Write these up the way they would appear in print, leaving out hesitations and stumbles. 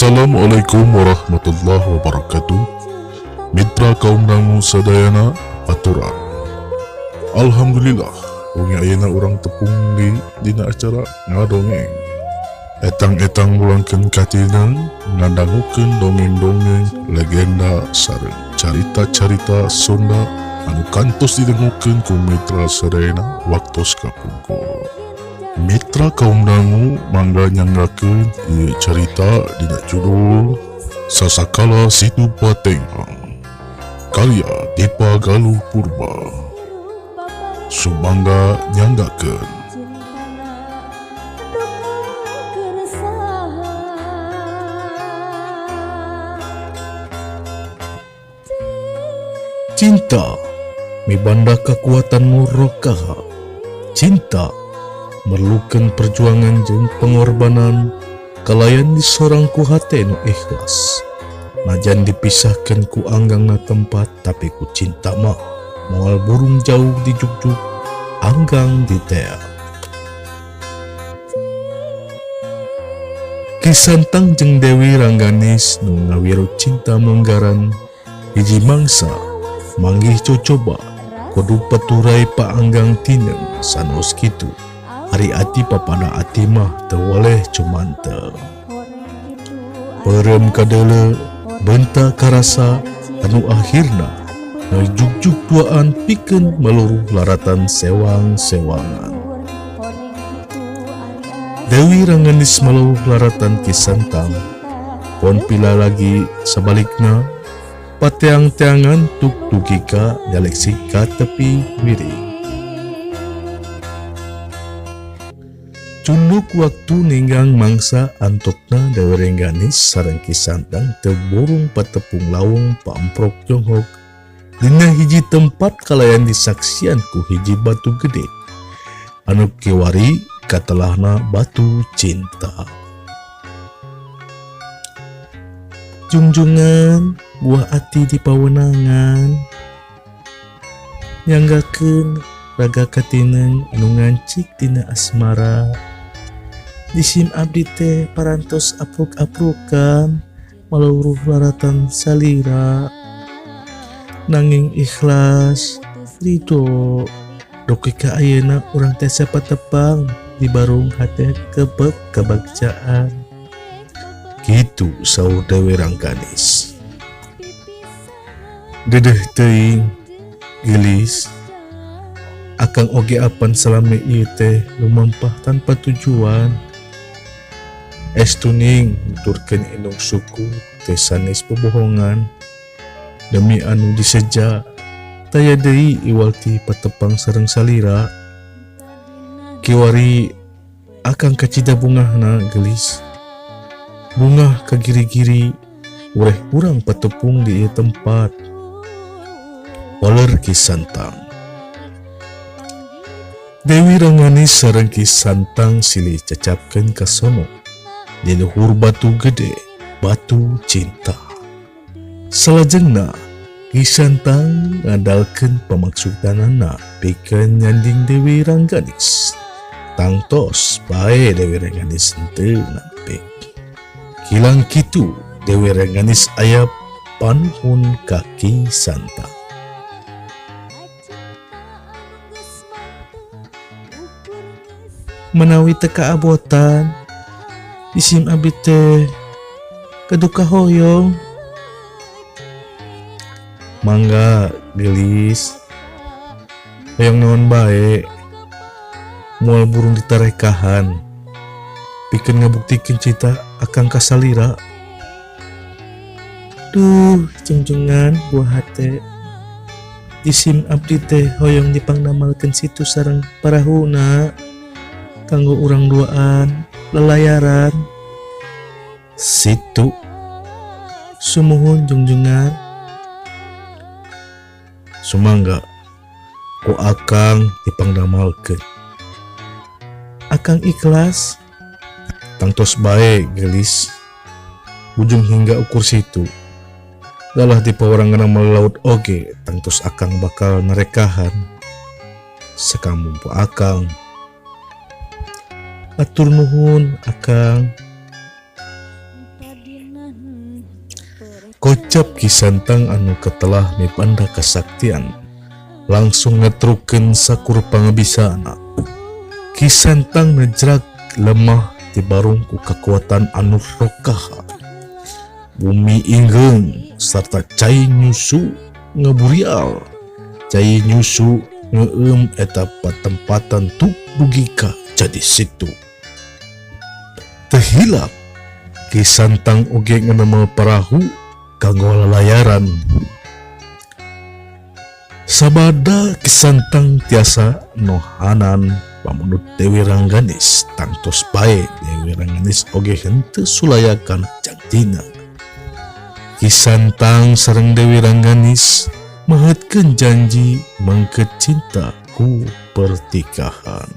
Assalamualaikum warahmatullahi wabarakatuh. Mitra kaum dangu sadayana aturan. Alhamdulillah wengi ayeuna urang tepung di dina acara ngadongeng. Etang-etang mulangkeun katineng ngadangukeun dongeng-dongeng legenda sareng carita-carita Sunda anu kantos didengukeun ku mitra sadayana waktos kapungkur. Mitra kaum dangu mangga nyanggakeun ieu carita dina judul Sasakala Situ Patenggang karya Dipa Galuh Purba. Sumangga nyanggakeun. Cinta mibanda kekuatan murokaha. Cinta merlukan perjuangan jeung pengorbanan kalayan disorang ku hate nu ikhlas. Najan dipisahkan ku anggangna tempat, tapi ku cinta mah moal burung jauh dijugjug anggang ditea. Ki Santang jeung Dewi Rangganis nu ngawiru cinta munggaran hiji mangsa manggih cocoba kudu peturai paanggang tineng sanos kitu. Ari ati papada ati mah teu weleh cumanteu. Peureum kadeuleu benta karasa anu akhirna ngajugjug duaan pikeun meluruh laratan sewang-sewangan. Dewi Rangganis meluruh laratan Ki Santang. Pon pila lagi sabalikna pateang-teangan tuk dugika galaksi ka tepi wiring. Cunduk waktu ninggang mangsa antokna Dewi Rengganis sareng Ki Santang teu burung patepung lawung paamprok jonghok dina hiji tempat kalayan disaksian ku hiji batu gede anu kiwari katelahna batu cinta. Jungjungan buah ati di pawenangan nyanggakeun raga katineng anu ngancik tina asmara. Disim abdi teh parantos apruk-aprukan malauruh laratan salira nanging ikhlas ridho dugi ka ayeuna urang teh sapatepang di barung hate kebek kabagjaan. Kitu saur Dewi Rangganis. Dedeh teuing geulis akang oge apan salami ieu teh lumampah tanpa tujuan. Estuning nuturkeun indung suku teh sanes bobohongan demi anu diseja taya deui iwal ti patepang sareng salira. Kiwari akang kacida bungahna geulis bungah ka giri-giri ureh urang patepung di ieu tempat. Waler Ki Santang. Dewi Rangganis sareng Ki Santang silih cacapkeun ka sono di luhur batu gede, batu cinta. Salajengna Ki Santang ngadalkeun pamaksudanana pikeun nyanding Dewi Rangganis. Tangtos bae Dewi Rangganis henteu nampik. Kilang kitu Dewi Rangganis aya panuhun ka Ki Santang. Menawi teu kaabotan isim abdi teh keduka hoyong. Mangga geulis hoyong naon bae moal burung ditarekahan pikeun ngabuktikeun cita akang ka salira. Duh jungjungan buah hate jisim abdi teh hoyong dipangdamelkeun situ sareng parahuna kanggo urang duaan lelayaran. Situ sumuhun jungjungan. Sumangga ku akang dipangdamelkeun. Akang ikhlas. Tangtos bae geulis bujung hingga ukur situ. Dalah di pawarangan melaut oge tangtos akang bakal nerekahan. Sakamumpu akang. Atur nuhun akang. Kocap Ki Santang anu ketelah mibanda kasaktian langsung ngetrukeun sakur pangabisana. Ki Santang nejrag lemah tibarung ku kakuatan anu rokaha. Bumi inggeung sarta cai nyusu ngeburial. Cai nyusu ngeueum eta patempatan tuk dugi ka jadi situ. Teu hilap Ki Santang oge ngenemel parahu kanggo lalayaran. Sabada Ki Santang tiasa nohanan pamunut Dewi Rangganis, tangtos bae Dewi Rangganis oge henteu sulaya kana janjina. Ki Santang sareng Dewi Rangganis mehetkeun janji mengket cinta ku pertikahan.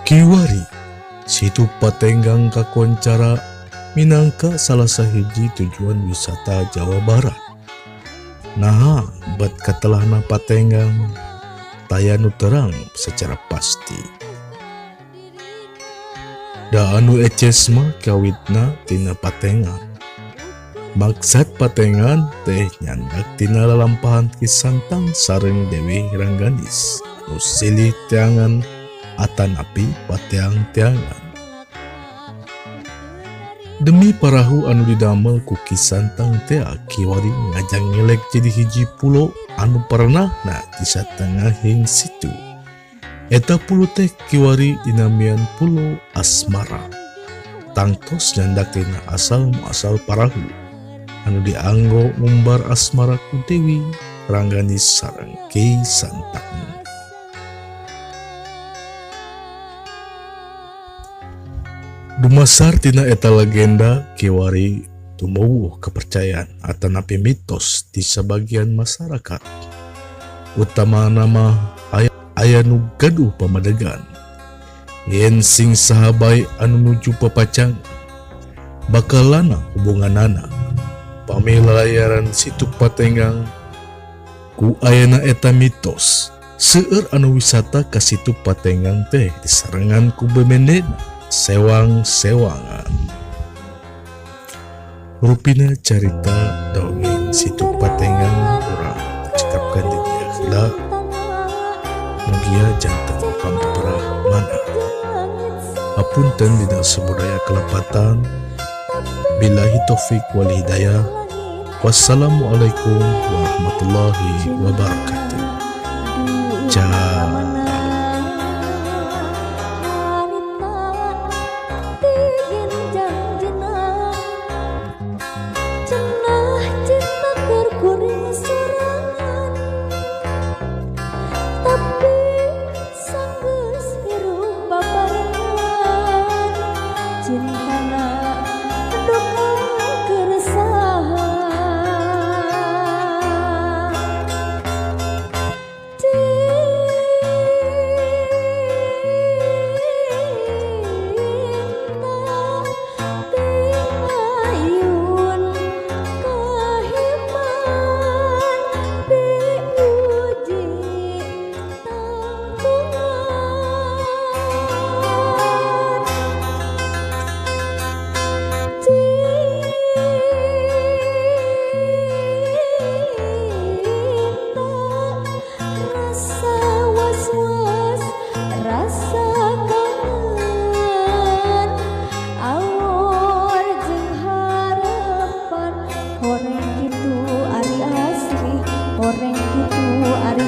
Kiwari Situ Patenggang kakoncara minangka salah sahiji tujuan wisata Jawa Barat. Naha bet katelahna Patenggang taya nu terang secara pasti. Da anu eces mah kawitna tina Patengan. Maksad Patengan teh nyandak tina lalampahan Ki Santang sareng Dewi Rangganis anu silih teangan atanapi pateang-teangan. Demi parahu anu didamel ku Ki Santang tea kiwari ngajang ngelek jadi hiji pulo anu pernahna di satengahing situ. Eta pulo teh kiwari dinamian Pulo Asmara. Tangtos nyandak tina asal muasal parahu anu dianggo ngumbar asmara ku Dewi Rangganis sareng Ki Santang. Dumasar tina eta legenda kiwari tumuwuh kepercayaan atanapi mitos di sebagian masyarakat. Utamana mah aya nu gaduh pamadegan. Yen sing saha bae anu nuju papacangan bakal lana hubunganana. Pami lalayaran Situ Patenggang ku ayana eta mitos seueur anu wisata ka Situ Patenggang teh disarengan ku bemendena sewang-sewangan. Rupina carita dongeng Situ Patenggang urang cekapkan di dieu heula. Mugia janten pamperah manah. Hapunten dina sabudaya kelepatan. Billahi taufik wal hidayah. Wassalamualaikum warahmatullahi wabarakatuh. Ciao.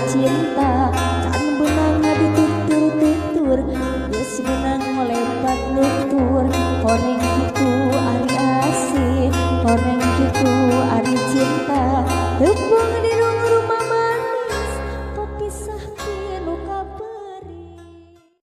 Cinta.